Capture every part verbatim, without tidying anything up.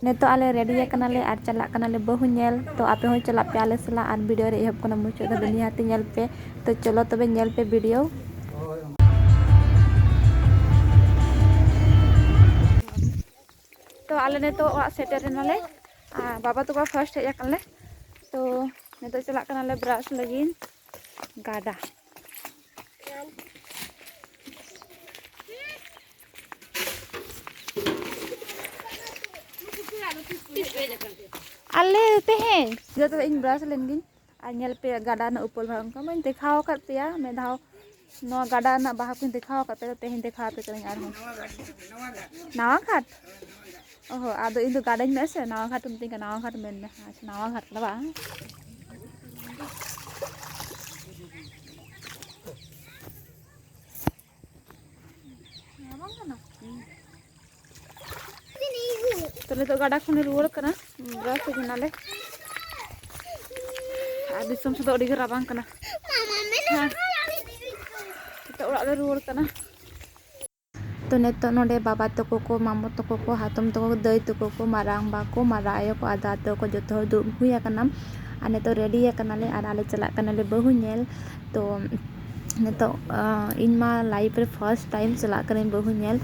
ᱱᱤᱛᱚᱜ ᱟᱞᱮ ᱨᱮᱰᱤ ᱟᱠᱟᱱᱟᱞᱮ ᱟᱨ ᱪᱟᱞᱟᱜ ᱠᱟᱱᱟᱞᱮ ᱵᱟᱹᱦᱩ ᱧᱮᱞ᱾ ᱛᱚ ᱟᱯᱮ ᱦᱚᱸ ᱪᱟᱞᱟᱜ ᱯᱮ ᱟᱞᱮ ᱥᱟᱞᱟᱜ ᱟᱨ ᱵᱷᱤᱰᱤᱭᱳ ᱨᱮ ᱮᱦᱚᱵ ᱠᱷᱚᱱᱟᱜ ᱢᱩᱪᱟᱹᱫ ᱫᱷᱟᱹᱵᱤᱡ ᱱᱤᱦᱟᱹᱛ ᱧᱮᱞ ᱯᱮ᱾ ᱛᱚ ᱪᱚᱞᱚ ᱛᱚᱵᱮ ᱧᱮᱞ ᱯᱮ ᱵᱷᱤᱰᱤᱭᱳ᱾ ᱛᱚ ᱟᱞᱮ ᱱᱤᱛᱚᱜ ᱚᱲᱟᱜ ᱥᱮᱴᱮᱨ ᱮᱱᱟᱞᱮ᱾ ᱟᱨ ᱵᱟᱵᱟ ᱛᱟᱠᱚ ᱯᱷᱟᱥᱴ ᱦᱮᱡ ᱟᱠᱟᱱᱟᱞᱮ᱾ ᱛᱚ ᱱᱤᱛᱚᱜ ᱪᱟᱞᱟᱜ ᱠᱟᱱᱟᱞᱮ ᱵᱨᱟᱥ ᱞᱟᱹᱜᱤᱫ ᱜᱟᱰᱟ᱾ ᱟᱞᱮ ᱛᱮᱦᱮᱧ ᱡᱚᱛᱚ ᱤᱧ ᱵᱨᱟᱥ ᱞᱮᱱ ᱜᱤᱧ᱾ ᱟᱨ ᱧᱮᱞ ᱯᱮ ᱜᱟᱰᱟ ᱨᱮᱱᱟᱜ ᱩᱯᱟᱹᱞ ᱵᱟᱦᱟ ᱚᱱᱠᱟ ᱢᱟᱧ ᱫᱮᱠᱷᱟᱣ ᱟᱠᱟᱫ ᱯᱮᱭᱟ ᱢᱤᱫ ᱫᱷᱟᱣ᱾ ᱱᱚᱣᱟ ᱜᱟᱰᱟ ᱨᱮᱱᱟᱜ ᱵᱟᱦᱟ ᱠᱚᱧ ᱫᱮᱠᱷᱟᱣ ᱟᱠᱟᱫ ᱯᱮᱭᱟ, ᱛᱮᱦᱮᱧ ᱫᱮᱠᱷᱟᱣ ᱟᱯᱮ ᱠᱟᱹᱱᱟᱹᱧ ᱟᱨᱦᱚᱸ᱾ ᱱᱟᱣᱟ ᱜᱷᱟᱴ? ᱚᱦᱚᱸ, ᱟᱫᱚ ᱤᱧ ᱫᱚ ᱜᱟᱰᱟᱧ ᱢᱮᱱᱟ ᱥᱮ, ᱱᱟᱣᱟ ᱜᱷᱟᱴ ᱢᱤᱛᱟᱹᱧ ᱠᱟᱱᱟ, ᱱᱟᱣᱟ ᱜᱷᱟᱴ ᱢᱮᱱ ᱢᱮ᱾ ᱟᱪᱪᱷᱟ, ᱱᱟᱣᱟ ᱜᱷᱟᱴ ᱠᱟᱱᱟ ᱵᱟᱝ? ᱱᱚᱣᱟ ᱵᱟᱝ ᱠᱟᱱᱟ? ᱛᱚ ᱱᱤᱛᱚᱜ ᱜᱟᱰᱟ ᱠᱷᱚᱱ ᱞᱮ ᱨᱩᱣᱟᱹᱲ ᱠᱟᱱᱟ, ᱵᱨᱟᱥ ᱦᱩᱭ ᱱᱟᱞᱮ᱾ ᱟᱨ ᱫᱤᱥᱚᱢ ᱥᱮᱫ ᱫᱚ ᱟᱹᱰᱤ ᱜᱮ ᱨᱟᱵᱟᱝ ᱠᱟᱱᱟ᱾ ᱦᱮᱸ᱾ ᱱᱤᱛᱚᱜ ᱚᱲᱟᱜ ᱞᱮ ᱨᱩᱣᱟᱹᱲ ᱠᱟᱱᱟ᱾ ᱛᱚ ᱱᱤᱛᱚᱜ ᱱᱚᱰᱮ ᱵᱟᱵᱟ ᱛᱟᱠᱚ ᱠᱚ, ᱢᱟᱢᱚ ᱛᱟᱠᱚ ᱠᱚ, ᱦᱟᱛᱚᱢ ᱛᱟᱠᱚ ᱠᱚ, ᱫᱟᱹᱭ ᱛᱟᱠᱚ ᱠᱚ, ᱢᱟᱨᱟᱝ ᱵᱟ ᱠᱚ, ᱢᱟᱨᱟᱝ ᱟᱭᱳ ᱠᱚ ᱟᱨ ᱫᱟᱫᱟ ᱛᱟᱠᱚ ᱠᱚ ᱡᱚᱛᱚ ᱦᱚᱲ ᱫᱩᱲᱩᱵ ᱦᱩᱭ ᱟᱠᱟᱱᱟ᱾ ᱟᱨ ᱱᱤᱛᱚᱜ ᱨᱮᱰᱤ ᱟᱠᱟᱱᱟᱞᱮ ᱟᱨ ᱟᱞᱮ ᱪᱟᱞᱟᱜ ᱠᱟᱱᱟᱞᱮ ᱵᱟᱹᱦᱩ ᱧᱮᱞ᱾ ᱛᱚ ᱱᱤᱛᱚᱜ, ᱟᱸ, ᱤᱧ ᱢᱟ ᱞᱟᱭᱤᱯᱷ ᱨᱮ ᱯᱷᱟᱥᱴ ᱴᱟᱭᱤᱢ ᱪᱟᱞᱟᱜ ᱠᱟᱹᱱᱟᱹᱧ ᱵᱟᱹᱦᱩ ᱧᱮᱞ,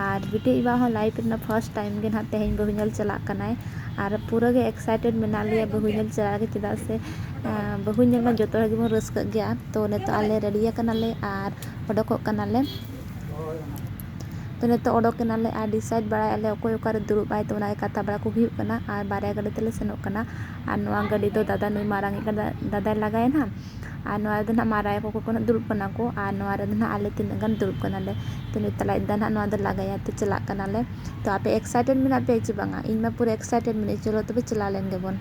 ᱟᱨ ᱵᱤᱴᱤ ᱤᱡ ᱵᱟ ᱦᱚᱸ ᱞᱟᱭᱤᱯᱷ ᱨᱮᱱᱟᱜ ᱯᱷᱟᱥᱴ ᱴᱟᱭᱤᱢ ᱜᱮ ᱱᱟᱦᱟᱜ ᱛᱮᱦᱮᱧ ᱵᱟᱹᱦᱩ ᱧᱮᱞ ᱪᱟᱞᱟᱜ ᱠᱟᱱᱟᱭ᱾ ᱟᱨ ᱯᱩᱨᱟᱹ ᱜᱮ ᱮᱠᱥᱟᱭᱴᱮᱰ ᱢᱮᱱᱟᱜ ᱞᱮᱭᱟ ᱵᱟᱹᱦᱩ ᱧᱮᱞ ᱪᱟᱞᱟᱜ ᱞᱟᱹᱜᱤᱫ, ᱪᱮᱫᱟᱜ ᱥᱮ, ᱟᱸ, ᱵᱟᱹᱦᱩ ᱧᱮᱞ ᱢᱟ ᱡᱚᱛᱚ ᱦᱚᱲ ᱜᱮᱵᱚᱱ ᱨᱟᱹᱥᱠᱟᱹᱜ ᱜᱮᱭᱟ᱾ ᱛᱚ ᱱᱤᱛᱚᱜ ᱟᱞᱮ ᱨᱮᱰᱤ ᱟᱠᱟᱱᱟᱞᱮ ᱟᱨ ᱚᱰᱚᱠᱚᱜ ᱠᱟᱱᱟᱞᱮ᱾ ᱛᱚ ᱱᱤᱛᱚᱜ ᱚᱰᱚᱠ ᱮᱱᱟᱞᱮ ᱟᱨ ᱰᱤᱥᱟᱭᱤᱰ ᱵᱟᱲᱟᱭᱮᱫ ᱞᱮ ᱚᱠᱚᱭ ᱚᱠᱟᱨᱮ ᱫᱩᱲᱩᱵ ᱟᱭ, ᱛᱚ ᱚᱱᱟ ᱜᱮ ᱠᱟᱛᱷᱟ ᱵᱟᱲᱟ ᱠᱚ ᱦᱩᱭᱩᱜ ᱠᱟᱱᱟ᱾ ᱟᱨ ᱵᱟᱨᱭᱟ ᱜᱟᱹᱰᱤ ᱛᱮᱞᱮ ᱥᱮᱱᱚᱜ ᱠᱟᱱᱟ᱾ ᱟᱨ ᱱᱚᱣᱟ ᱜᱟᱹᱰᱤ ᱫᱚ ᱫᱟᱫᱟ ᱱᱩᱭ ᱢᱟᱨᱟᱝ ᱤᱡ ᱫᱟᱫᱟ, ᱫᱟᱫᱟᱭ ᱞᱟᱜᱟᱭᱟ ᱱᱟᱦᱟᱜ᱾ ᱟᱨ ᱱᱚᱣᱟ ᱨᱮᱫᱚ ᱱᱟᱦᱟᱜ ᱢᱟᱨᱟᱝ ᱟᱭᱳ ᱠᱚᱠᱚ ᱠᱚ ᱱᱟᱦᱟᱜ ᱫᱩᱲᱩᱵ ᱠᱟᱱᱟ ᱠᱚ᱾ ᱟᱨ ᱱᱚᱣᱟ ᱨᱮᱫᱚ ᱱᱟᱦᱟᱜ ᱟᱞᱮ ᱛᱤᱱᱟᱹᱜ ᱜᱟᱱ ᱫᱩᱲᱩᱵ ᱠᱟᱱᱟᱞᱮ᱾ ᱛᱚ ᱱᱩᱭ ᱛᱟᱞᱟᱭᱤᱡ ᱫᱟᱫᱟ ᱱᱟᱦᱟᱜ ᱱᱚᱣᱟ ᱫᱚ ᱞᱟᱜᱟᱭᱟ᱾ ᱛᱚ ᱪᱟᱞᱟᱜ ᱠᱟᱱᱟᱞᱮ᱾ ᱛᱚ ᱟᱯᱮ ᱮᱠᱥᱟᱭᱴᱮᱰ ᱢᱮᱱᱟᱜ ᱯᱮᱭᱟ ᱪᱮ ᱵᱟᱝᱟ? ᱤᱧ ᱢᱟ ᱯᱩᱨᱟᱹ ᱮᱠᱥᱟᱭᱴᱮᱰ ᱢᱮᱱᱟᱹᱧ᱾ ᱪᱚᱞᱚ ᱛᱚᱵᱮ ᱪᱟᱞᱟᱣ ᱞᱮᱱ ᱜᱮᱵᱚᱱ᱾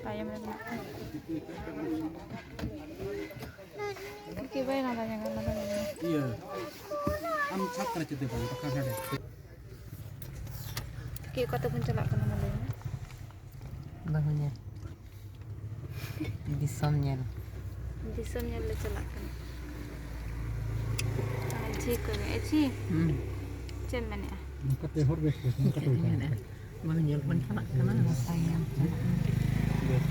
ᱛᱟᱭᱚᱢ ᱨᱮ ᱢᱮᱱᱟᱜ ᱠᱚᱣᱟ᱾ ᱠᱤ ᱵᱟᱭ ᱞᱟᱸᱫᱟ ᱧᱟᱢᱟ, ᱞᱟᱸᱫᱟ ᱧᱟᱢᱟ᱾ ᱤᱭᱟᱹ, ᱟᱢ ᱥᱟᱵ ᱠᱟᱱᱟ ᱪᱮᱫ ᱵᱟᱝ, ᱵᱟᱠᱷᱟᱱ ᱦᱟᱸᱰᱮ᱾ ᱠᱤ ᱚᱠᱟ ᱛᱮᱵᱚᱱ ᱪᱟᱞᱟᱜ ᱠᱟᱱᱟ, ᱢᱟ ᱞᱟᱹᱭ ᱢᱮ᱾ ᱵᱟᱹᱦᱩ ᱧᱮᱞ᱾ ᱫᱤᱥᱚᱢ ᱧᱮᱞ᱾ ᱫᱤᱥᱚᱢ ᱧᱮᱞ ᱞᱮ ᱪᱟᱞᱟᱜ ᱠᱟᱱᱟ᱾ ᱟᱨ ᱪᱮᱫ ᱠᱚ ᱢᱮᱱᱮᱫᱼᱟ? ᱪᱮᱫ ᱮᱢ ᱢᱮᱱᱮᱫᱼᱟ? ᱱᱚᱝᱠᱟᱛᱮ ᱦᱚᱨ ᱵᱮᱥ ᱵᱮᱥ, ᱱᱚᱝᱠᱟᱛᱮ ᱪᱮᱫ ᱮᱢ ᱢᱮᱱᱮᱫᱼᱟ? ᱵᱟᱝ ᱧᱮᱞ ᱵᱚᱱ ᱪᱟᱞᱟᱜ ᱠᱟᱱᱟ᱾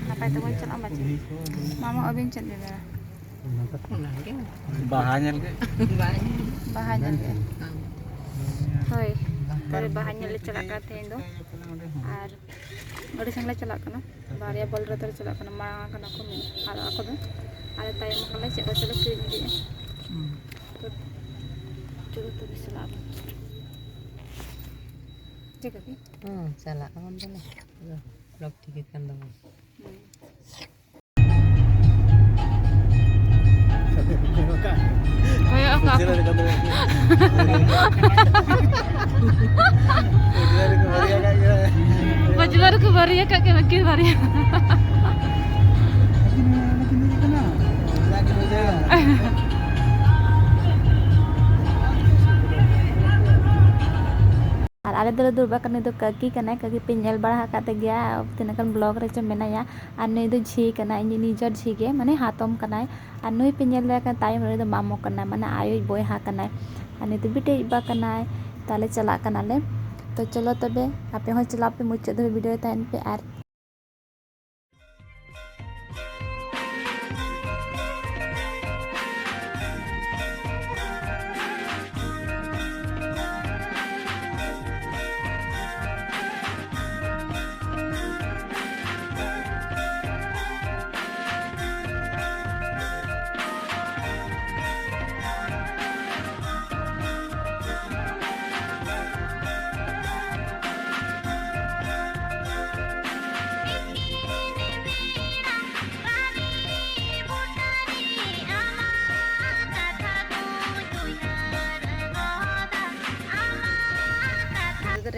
ᱱᱟᱯᱟᱭ ᱛᱮᱵᱚᱱ ᱪᱟᱞᱟᱜ ᱢᱟ ᱪᱮ? ᱢᱟᱢᱟ ᱟᱹᱵᱤᱱ ᱪᱮᱫ ᱵᱤᱱ ᱢᱮᱱᱟ? ᱚᱱᱟᱜᱮ᱾ ᱵᱟᱦᱟ ᱧᱮᱞ ᱜᱮ᱾ ᱵᱟᱦᱟ ᱧᱮᱞ᱾ ᱵᱟᱦᱟ ᱧᱮᱞ ᱜᱮ᱾ ᱦᱳᱭ, ᱛᱟᱦᱞᱮ ᱵᱟᱦᱟ ᱧᱮᱞ ᱞᱮ ᱪᱟᱞᱟᱜ ᱠᱟᱱᱟ ᱛᱮᱦᱮᱧ ᱫᱚ᱾ ᱟᱨ ᱟᱹᱰᱤ ᱥᱟᱸᱜᱮ ᱞᱮ ᱪᱟᱞᱟᱜ ᱠᱟᱱᱟ, ᱵᱟᱨᱭᱟ ᱵᱚᱞ ᱨᱮ ᱛᱟᱞᱮ ᱪᱟᱞᱟᱜ ᱠᱟᱱᱟ, ᱢᱟᱲᱟᱝ ᱠᱟᱱᱟ ᱠᱚ ᱢᱤᱫ, ᱟᱨ ᱟᱠᱚ ᱫᱚ ᱟᱞᱮ ᱛᱟᱭᱚᱢ ᱠᱟᱱᱟᱞᱮ, ᱪᱮᱫ ᱠᱚᱪᱚ ᱞᱮ ᱠᱤᱨᱤᱧ ᱤᱫᱤᱭᱮᱫᱼᱟ᱾ ᱦᱩᱸ᱾ ᱛᱚ, ᱪᱚᱞᱚ ᱛᱚᱵᱮ ᱪᱟᱞᱟᱜ ᱟᱵᱚᱱ᱾ ᱪᱮᱫ ᱠᱟᱹᱠᱤ? ᱦᱩᱸ, ᱪᱟᱞᱟᱜ ᱟᱵᱚᱱ ᱛᱟᱦᱞᱮ᱾ ᱟᱫᱚ ᱵᱞᱚᱠ ᱴᱷᱤᱠ ᱜᱮ ᱠᱟᱱ ᱛᱟᱵᱚᱱᱟ᱾ ᱦᱩᱸ᱾ ᱠᱚᱭᱚᱜ ᱟᱠᱚ ᱟᱠᱚ᱾ ᱯᱟᱹᱪᱷᱞᱟᱹ ᱨᱮᱠᱚ ᱵᱟᱹᱨᱤ ᱟᱠᱟᱫ ᱠᱤᱱᱟ ᱩᱱᱠᱤᱱ ᱵᱟᱨᱭᱟ᱾ ᱟᱨ ᱟᱞᱮ ᱫᱚᱞᱮ ᱫᱩᱲᱩᱵ ᱟᱠᱟᱱᱟ, ᱱᱩᱭ ᱫᱚ ᱠᱟᱹᱠᱤ ᱠᱟᱱᱟᱭ, ᱠᱟᱹᱠᱤ ᱯᱮ ᱧᱮᱞ ᱵᱟᱲᱟ ᱟᱠᱟᱫ ᱜᱮᱭᱟ, ᱛᱤᱱᱟᱹᱜ ᱜᱟᱱ ᱵᱞᱚᱜ ᱨᱮᱪᱚ ᱢᱮᱱᱟᱭᱟ᱾ ᱟᱨ ᱱᱩᱭ ᱫᱚ ᱡᱷᱤ ᱠᱟᱱᱟᱭ, ᱤᱧᱤᱡ ᱱᱤᱡᱮᱨ ᱡᱷᱤ ᱜᱮ, ᱢᱟᱱᱮ ᱦᱟᱛᱚᱢ ᱠᱟᱱᱟᱭ᱾ ᱟᱨ ᱱᱩᱭ ᱯᱮ ᱧᱮᱞ ᱫᱟᱲᱮᱭᱟᱜ ᱠᱟᱱᱟ, ᱛᱟᱭᱚᱢ ᱨᱮ ᱫᱚ ᱢᱟᱢᱚ ᱠᱟᱱᱟᱭ, ᱢᱟᱱᱮ ᱟᱭᱳᱭᱤᱡ ᱵᱚᱭᱦᱟ ᱠᱟᱱᱟᱭ᱾ ᱟᱨ ᱱᱩᱭ ᱫᱚ ᱵᱤᱴᱤ ᱵᱟ ᱠᱟᱱᱟᱭ᱾ ᱛᱟᱦᱞᱮ ᱪᱟᱞᱟᱜ ᱠᱟᱱᱟᱞᱮ᱾ ᱛᱚ ᱪᱚᱞᱚ ᱛᱚᱵᱮ, ᱟᱯᱮ ᱦᱚᱸ ᱪᱟᱞᱟᱜ ᱯᱮ, ᱢᱩᱪᱟᱹᱫ ᱫᱷᱟᱹᱵᱤᱡ ᱵᱷᱤᱰᱤᱭᱳ ᱨᱮ ᱛᱟᱦᱮᱱ ᱯᱮ᱾ ᱟᱨ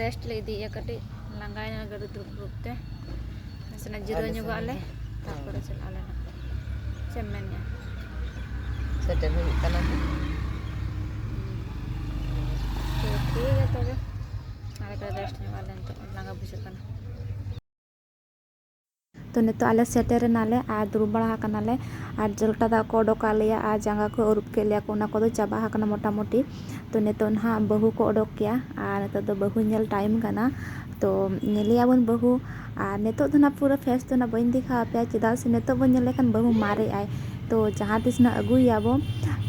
ᱨᱮᱥᱴ ᱞᱮ ᱤᱫᱤᱭᱮᱫᱼᱟ, ᱠᱟᱹᱴᱤᱡ ᱞᱟᱸᱜᱟᱭᱮᱱᱟ ᱜᱟᱹᱰᱤ ᱫᱩᱲᱩᱵ ᱫᱩᱲᱩᱵ ᱛᱮ᱾ ᱱᱟᱥᱮᱱᱟᱜ ᱡᱤᱨᱟᱹᱣ ᱟᱞᱮ ᱧᱚᱜᱚᱜ ᱥᱮᱱ ᱟᱞᱮ, ᱦᱚᱸ᱾ ᱛᱟᱨᱯᱚᱨᱮ ᱪᱟᱞᱟᱜ ᱟᱞᱮ ᱱᱟᱜ᱾ ᱪᱮᱫ ᱮᱢ ᱢᱮᱱᱮᱫᱼᱟ? ᱥᱮᱴᱮᱨ ᱦᱩᱭᱩᱜ ᱠᱟᱱᱟ᱾ ᱴᱷᱤᱠ, ᱴᱷᱤᱠ ᱜᱮᱭᱟ ᱛᱚᱵᱮ, ᱟᱞᱮ ᱠᱟᱹᱴᱤᱡ ᱨᱮᱥᱴ ᱧᱚᱜᱚᱜ ᱟᱞᱮ ᱱᱤᱛᱚᱜ, ᱞᱟᱸᱜᱟ ᱵᱩᱡᱷᱟᱹᱜ ᱠᱟᱱᱟ᱾ ᱛᱚ ᱱᱤᱛᱚᱜ ᱟᱞᱮ ᱥᱮᱴᱮᱨ ᱮᱱᱟᱞᱮ ᱟᱨ ᱫᱩᱲᱩᱵ ᱵᱟᱲᱟ ᱟᱠᱟᱱᱟᱞᱮ᱾ ᱟᱨ ᱡᱚᱞᱴᱟ ᱫᱟᱜ ᱠᱚ ᱚᱰᱚᱠ ᱟᱫ ᱞᱮᱭᱟ ᱟᱨ ᱡᱟᱸᱜᱟ ᱠᱚ ᱟᱹᱨᱩᱵ ᱠᱮᱫ ᱞᱮᱭᱟ ᱠᱚ, ᱚᱱᱟ ᱠᱚᱫᱚ ᱪᱟᱵᱟ ᱟᱠᱟᱱᱟ ᱢᱚᱴᱟᱢᱩᱴᱤ᱾ ᱛᱚ ᱱᱤᱛᱚᱜ ᱱᱟᱦᱟᱜ ᱵᱟᱹᱦᱩ ᱠᱚ ᱚᱰᱚᱠ ᱠᱮᱭᱟ ᱟᱨ ᱱᱤᱛᱚᱜ ᱫᱚ ᱵᱟᱹᱦᱩ ᱧᱮᱞ ᱴᱟᱭᱤᱢ ᱠᱟᱱᱟ᱾ ᱛᱚ ᱧᱮᱞᱮᱭᱟᱵᱚᱱ ᱵᱟᱹᱦᱩ᱾ ᱟᱨ ᱱᱤᱛᱚᱜ ᱫᱚ ᱱᱟᱦᱟᱜ ᱯᱩᱨᱟᱹ ᱯᱷᱮᱥ ᱫᱚ ᱱᱟᱦᱟᱜ ᱵᱟᱹᱧ ᱫᱮᱠᱷᱟᱣ ᱟᱯᱮᱭᱟ, ᱪᱮᱫᱟᱜ ᱥᱮ ᱱᱤᱛᱚᱜ ᱵᱚᱱ ᱧᱮᱞ ᱞᱮᱠᱷᱟᱱ ᱵᱟᱹᱦᱩ ᱢᱟᱨᱮᱜ ᱟᱭ᱾ ᱛᱚ ᱡᱟᱦᱟᱸ ᱛᱤᱥ ᱱᱟᱦᱟᱜ ᱟᱹᱜᱩᱭᱮᱭᱟᱵᱚ,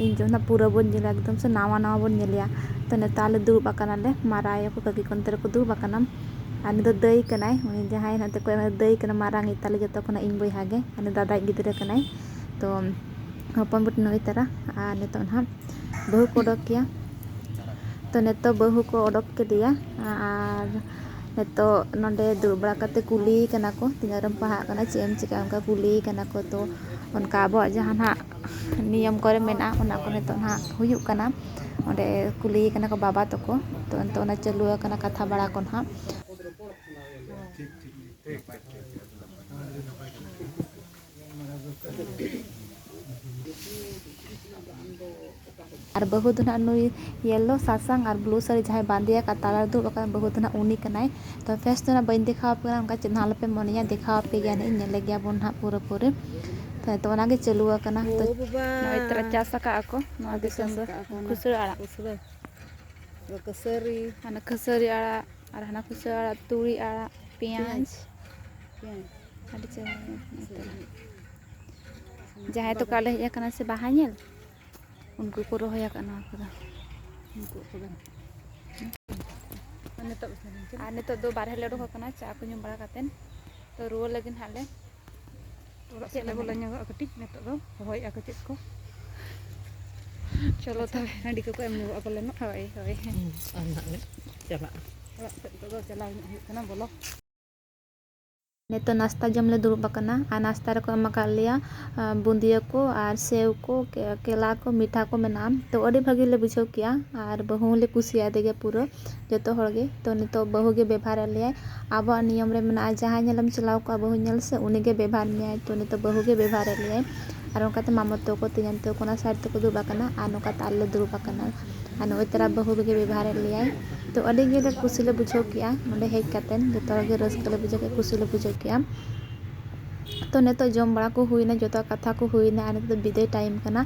ᱤᱧ ᱡᱚᱠᱷᱚᱱ ᱱᱟᱦᱟᱜ ᱯᱩᱨᱟᱹ ᱵᱚᱱ ᱧᱮᱞᱟ, ᱮᱠᱫᱚᱢ ᱥᱮ ᱱᱟᱣᱟ ᱱᱟᱣᱟ ᱵᱚᱱ ᱧᱮᱞᱮᱭᱟ᱾ ᱛᱚ ᱱᱤᱛᱚᱜ ᱟᱞᱮ ᱫᱩᱲᱩᱵ ᱟᱠᱟᱱᱟᱞᱮ, ᱢᱟᱨᱟᱝ ᱟᱭᱳ ᱠᱚ ᱠᱟᱹᱠᱤ ᱠᱚ ᱚᱱᱛᱮ ᱨᱮᱠᱚ ᱫᱩᱲᱩᱵ ᱟᱠᱟᱱᱟ᱾ ᱟᱨ ᱩᱱᱤ ᱫᱚ ᱫᱟᱹᱭ ᱠᱟᱱᱟᱭ, ᱩᱱᱤ ᱡᱟᱦᱟᱸᱭ ᱱᱟᱛᱮ ᱠᱚ ᱫᱟᱹᱭ ᱠᱟᱱᱟ, ᱢᱟᱨᱟᱝ ᱤᱡ ᱛᱟᱞᱮ ᱡᱚᱛᱚ ᱠᱷᱚᱱᱟᱜ ᱤᱧ ᱵᱚᱭᱦᱟ ᱜᱮ, ᱩᱱᱤ ᱫᱟᱫᱟᱭᱤᱡ ᱜᱤᱫᱽᱨᱟᱹ ᱠᱟᱱᱟᱭ᱾ ᱛᱚ ᱦᱚᱯᱚᱱ ᱵᱤᱴᱤ ᱱᱩᱭ ᱛᱟᱨᱟ᱾ ᱟᱨ ᱱᱤᱛᱚᱜ ᱱᱟᱦᱟᱜ ᱵᱟᱹᱦᱩ ᱠᱚ ᱚᱰᱚᱠ ᱠᱮᱭᱟ᱾ ᱛᱚ ᱱᱤᱛᱚᱜ ᱵᱟᱹᱦᱩ ᱠᱚ ᱚᱰᱚᱠ ᱠᱮᱫᱮᱭᱟ᱾ ᱟᱨ ᱱᱤᱛᱚᱜ ᱱᱚᱰᱮ ᱫᱩᱲᱩᱵ ᱵᱟᱲᱟ ᱠᱟᱛᱮ ᱠᱩᱞᱤᱭᱮ ᱠᱟᱱᱟ ᱠᱚ, "ᱛᱤᱱᱟᱹᱜ ᱨᱮᱢ ᱯᱟᱲᱦᱟᱜ ᱠᱟᱱᱟ, ᱪᱮᱫ ᱮᱢ ᱪᱤᱠᱟᱹᱭᱟ?" ᱚᱱᱠᱟ ᱠᱩᱞᱤᱭᱮ ᱠᱟᱱᱟ ᱠᱚ᱾ ᱛᱚ ᱚᱱᱠᱟ ᱟᱵᱚᱣᱟᱜ ᱡᱟᱦᱟᱸ ᱱᱟᱦᱟᱜ ᱱᱤᱭᱚᱢ ᱠᱚᱨᱮ ᱢᱮᱱᱟᱜᱼᱟ, ᱚᱱᱟ ᱠᱚ ᱱᱤᱛᱚᱜ ᱱᱟᱦᱟᱜ ᱦᱩᱭᱩᱜ ᱠᱟᱱᱟ᱾ ᱚᱸᱰᱮ ᱠᱩᱞᱤᱭᱮ ᱠᱟᱱᱟ ᱠᱚ ᱵᱟᱵᱟ ᱛᱟᱠᱚ᱾ ᱛᱚ ᱱᱤᱛᱚᱜ ᱚᱱᱟ ᱪᱟᱹᱞᱩ ᱟᱠᱟᱱᱟ ᱠᱟᱛᱷᱟ ᱵᱟᱲᱟ ᱠᱚ ᱱᱟᱦᱟᱜ᱾ ᱟᱨ ᱵᱟᱹᱦᱩ ᱫᱚ ᱱᱟᱦᱟᱜ ᱱᱩᱭ ᱭᱮᱞᱳ, ᱥᱟᱥᱟᱝ ᱟᱨ ᱵᱞᱩ ᱥᱟᱹᱲᱤ ᱡᱟᱦᱟᱸᱭ ᱵᱟᱸᱫᱮ ᱟᱠᱟᱫ ᱛᱟᱞᱟ ᱨᱮ ᱫᱩᱲᱩᱵ ᱟᱠᱟᱱ ᱵᱟᱹᱦᱩ ᱫᱚ ᱱᱟᱦᱟᱜ ᱩᱱᱤ ᱠᱟᱱᱟᱭ᱾ ᱛᱚ ᱯᱷᱮᱥ ᱫᱚ ᱱᱟᱦᱟᱜ ᱵᱟᱹᱧ ᱫᱮᱠᱷᱟᱣ ᱟᱯᱮ ᱠᱟᱱᱟ, ᱚᱱᱠᱟ ᱪᱮᱫ ᱦᱚᱸ ᱟᱞᱚᱯᱮ ᱢᱚᱱᱮᱭᱟ, ᱫᱮᱠᱷᱟᱣ ᱟᱯᱮ ᱜᱮᱭᱟ ᱱᱟᱦᱟᱜ, ᱧᱮᱞ ᱞᱮᱜᱮᱭᱟ ᱵᱚᱱ ᱱᱟᱦᱟᱜ ᱯᱩᱨᱟᱹ ᱯᱩᱨᱤ᱾ ᱛᱚ ᱱᱤᱛᱚᱜ ᱚᱱᱟ ᱜᱮ ᱪᱟᱹᱞᱩ ᱟᱠᱟᱱᱟ᱾ ᱛᱚ ᱳ ᱵᱟᱵᱟ᱾ ᱱᱚᱜᱼᱚᱭ ᱛᱚᱨᱟ ᱪᱟᱥ ᱟᱠᱟᱫᱼᱟ ᱠᱚ ᱱᱚᱣᱟ ᱟᱹᱰᱤ ᱫᱤᱥᱚᱢ ᱪᱟᱥ ᱫᱚ ᱟᱠᱟᱫᱼᱟ ᱠᱚ ᱚᱱᱟ ᱠᱷᱩᱥᱟᱹ ᱟᱲᱟᱜ᱾ ᱠᱷᱩᱥᱟᱹ᱾ ᱠᱟᱹᱥᱟᱹᱨᱤ᱾ ᱦᱟᱱᱟ ᱠᱟᱹᱥᱟᱹᱨᱤ ᱟᱲᱟᱜ ᱟᱨ ᱦᱟᱱᱟ ᱠᱷᱩᱥᱟᱹ ᱟᱲᱟᱜ, ᱛᱩᱲᱤ ᱟᱲᱟᱜ, ᱯᱮᱸᱭᱟᱡᱽ᱾ ᱯᱮᱸᱭᱟᱡᱽ᱾ ᱟᱹᱰᱤ ᱪᱮᱦᱨᱟ ᱧᱮᱞᱚᱜ ᱠᱟᱱᱟ ᱱᱤᱛᱚᱜ᱾ ᱡᱟᱦᱟᱸᱭ ᱛᱟᱠᱚ ᱟᱞᱮ ᱦᱮᱡ ᱟᱠᱟᱱᱟ ᱥᱮ ᱵᱟᱦᱟ ᱧᱮᱞ, ᱩᱱᱠᱩ ᱠᱚ ᱨᱚᱦᱚᱭ ᱟᱠᱟᱫ ᱱᱚᱣᱟ ᱠᱚᱫᱚ᱾ ᱩᱱᱠᱩ ᱠᱚᱫᱚ᱾ ᱟᱨ ᱱᱤᱛᱚᱜ ᱫᱚ ᱵᱟᱨᱦᱮ ᱞᱮ ᱩᱰᱩᱠ ᱟᱠᱟᱱᱟ ᱪᱟ ᱠᱚ ᱧᱩ ᱵᱟᱲᱟ ᱠᱟᱛᱮᱫ᱾ ᱛᱚ ᱨᱩᱣᱟᱹᱲ ᱞᱟᱹᱜᱤᱫ ᱦᱟᱸᱜ ᱞᱮ᱾ ᱚᱲᱟᱜ ᱥᱮᱫ ᱞᱮ ᱵᱚᱞᱚ ᱧᱚᱜᱚᱜᱼᱟ ᱠᱟᱹᱴᱤᱡ᱾ ᱱᱤᱛᱚᱜ ᱫᱚ ᱨᱚᱦᱚᱭᱮᱫᱼᱟ ᱠᱚ ᱪᱮᱫ ᱠᱚ᱾ ᱪᱚᱞᱚ ᱛᱚᱵᱮ᱾ ᱦᱟᱺᱰᱤ ᱠᱚᱠᱚ ᱮᱢ ᱧᱚᱜᱚᱜᱼᱟ ᱯᱟᱞᱮᱱᱚᱜ᱾ ᱦᱳᱭ, ᱦᱳᱭ᱾ ᱦᱩᱸ, ᱟᱨ ᱱᱟᱦᱟᱜ ᱞᱮ ᱪᱟᱞᱟᱜᱼᱟ᱾ ᱚᱲᱟᱜ ᱥᱮᱫ ᱱᱤᱛᱚᱜ ᱫᱚ ᱪᱟᱞᱟᱣ ᱧᱚᱜ ᱦᱩᱭᱩᱜ ᱠᱟᱱᱟ, ᱵᱚᱞᱚ᱾ ᱱᱤᱛᱚᱜ ᱱᱟᱥᱛᱟ ᱡᱚᱢ ᱞᱮ ᱫᱩᱲᱩᱵ ᱟᱠᱟᱱᱟ ᱟᱨ ᱱᱟᱥᱛᱟ ᱨᱮᱠᱚ ᱮᱢ ᱟᱠᱟᱫ ᱞᱮᱭᱟ, ᱟ, ᱵᱩᱸᱫᱤᱭᱟᱹ ᱠᱚ ᱟᱨ ᱥᱮᱣ ᱠᱚ, ᱠᱮ-, ᱠᱮᱞᱟ ᱠᱚ, ᱢᱤᱴᱷᱟ ᱠᱚ ᱢᱮᱱᱟᱜᱼᱟ᱾ ᱛᱚ ᱟᱹᱰᱤ ᱵᱷᱟᱹᱜᱤ ᱞᱮ ᱵᱩᱡᱷᱟᱹᱣ ᱠᱮᱜᱼᱟ ᱟᱨ ᱵᱟᱹᱦᱩ ᱦᱚᱸᱞᱮ ᱠᱩᱥᱤᱭᱟᱫᱮ ᱜᱮᱭᱟ ᱯᱩᱨᱟᱹ᱾ ᱡᱚᱛᱚ ᱦᱚᱲ ᱜᱮ᱾ ᱛᱚ ᱱᱤᱛᱚᱜ ᱵᱟᱹᱦᱩ ᱜᱮ ᱵᱮᱵᱷᱟᱨᱮᱫ ᱞᱮᱭᱟᱭ᱾ ᱟᱵᱚᱣᱟᱜ ᱱᱤᱭᱚᱢ ᱨᱮ ᱢᱮᱱᱟᱜᱼᱟ, ᱡᱟᱦᱟᱸᱭ ᱧᱮᱞᱮᱢ ᱪᱟᱞᱟᱣ ᱠᱚᱜᱼᱟ ᱵᱟᱹᱦᱩ ᱧᱮᱞ ᱥᱮ, ᱩᱱᱤ ᱜᱮ ᱵᱮᱵᱷᱟᱨ ᱢᱮᱭᱟᱭ᱾ ᱛᱚ ᱱᱤᱛᱚᱜ ᱵᱟᱹᱦᱩ ᱜᱮ ᱵᱮᱵᱷᱟᱨᱮᱫ ᱞᱮᱭᱟᱭ᱾ ᱟᱨ ᱚᱱᱠᱟᱛᱮ ᱢᱟᱢᱚ ᱛᱟᱠᱚ, ᱛᱮᱧᱟᱝ ᱛᱟᱠᱚ ᱚᱱᱟ ᱥᱟᱭᱤᱰ ᱛᱮᱠᱚ ᱫᱩᱲᱩᱵ ᱟᱠᱟᱱᱟ ᱟᱨ ᱱᱚᱝᱠᱟᱛᱮ ᱟᱞᱮ ᱞᱮ ᱫᱩᱲᱩᱵ ᱟᱠᱟᱱᱟ᱾ ᱟᱨ ᱱᱚᱜᱼᱚᱭ ᱛᱟᱨᱟ ᱵᱟᱹᱦᱩ ᱜᱮ ᱵᱮᱵᱷᱟᱨᱮᱫ ᱞᱮᱭᱟᱭ᱾ ᱛᱚ ᱟᱹᱰᱤ ᱜᱮᱞᱮ ᱠᱩᱥᱤ ᱞᱮ ᱵᱩᱡᱷᱟᱹᱣ ᱠᱮᱜᱼᱟ ᱱᱚᱸᱰᱮ ᱦᱮᱡ ᱠᱟᱛᱮᱫ, ᱡᱚᱛᱚ ᱦᱚᱲ ᱜᱮ ᱨᱟᱹᱥᱠᱟᱹ ᱞᱮ ᱵᱩᱡᱷᱟᱹᱣ ᱠᱮᱜᱼᱟ, ᱠᱩᱥᱤ ᱞᱮ ᱵᱩᱡᱷᱟᱹᱣ ᱠᱮᱜᱼᱟ᱾ ᱛᱚ ᱱᱤᱛᱚᱜ ᱡᱚᱢ ᱵᱟᱲᱟ ᱠᱚ ᱦᱩᱭᱱᱟ, ᱡᱚᱛᱚ ᱠᱟᱛᱷᱟ ᱠᱚ ᱦᱩᱭᱱᱟ, ᱟᱨ ᱱᱤᱛᱚᱜ ᱫᱚ ᱵᱤᱫᱟᱹᱭ time ᱠᱟᱱᱟ᱾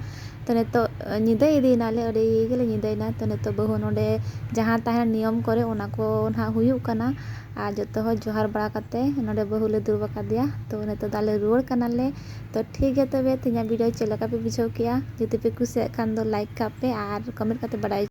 ᱛᱚ ᱱᱤᱛᱚᱜ ᱧᱤᱫᱟᱹ ᱤᱫᱤᱭᱮᱱᱟᱞᱮ, ᱟᱹᱰᱤ ᱜᱮᱞᱮ ᱧᱤᱫᱟᱹᱭᱮᱱᱟ᱾ ᱛᱚ ᱱᱤᱛᱚᱜ ᱵᱟᱹᱦᱩ ᱱᱚᱰᱮ ᱡᱟᱦᱟᱸ ᱛᱟᱦᱮᱱ ᱱᱤᱭᱚᱢ ᱠᱚᱨᱮ, ᱚᱱᱟ ᱠᱚ ᱱᱟᱦᱟᱜ ᱦᱩᱭᱩᱜ ᱠᱟᱱᱟ᱾ ᱟᱨ ᱡᱚᱛᱚ ᱦᱚᱲ ᱡᱚᱦᱟᱨ ᱵᱟᱲᱟ ᱠᱟᱛᱮ ᱱᱚᱰᱮ ᱵᱟᱹᱦᱩ ᱞᱮ ᱫᱩᱲᱩᱵ ᱟᱠᱟᱫᱮᱭᱟ᱾ ᱛᱚ ᱱᱤᱛᱚᱜ ᱫᱚ ᱟᱞᱮ ᱨᱩᱣᱟᱹᱲ ᱠᱟᱱᱟᱞᱮ᱾ ᱛᱚ ᱴᱷᱤᱠ ᱜᱮᱭᱟ ᱛᱚᱵᱮ, ᱛᱮᱦᱮᱧᱟᱜ video ᱪᱮᱫ ᱞᱮᱠᱟ ᱯᱮ ᱵᱩᱡᱷᱟᱹᱣ ᱠᱮᱜᱼᱟ? ᱡᱩᱫᱤ ᱯᱮ ᱠᱩᱥᱤᱭᱟᱜ ᱠᱷᱟᱱ ᱫᱚ like ᱠᱟᱜ ᱯᱮ ᱟᱨ comment ᱠᱟᱛᱮ ᱵᱟᱰᱟᱭ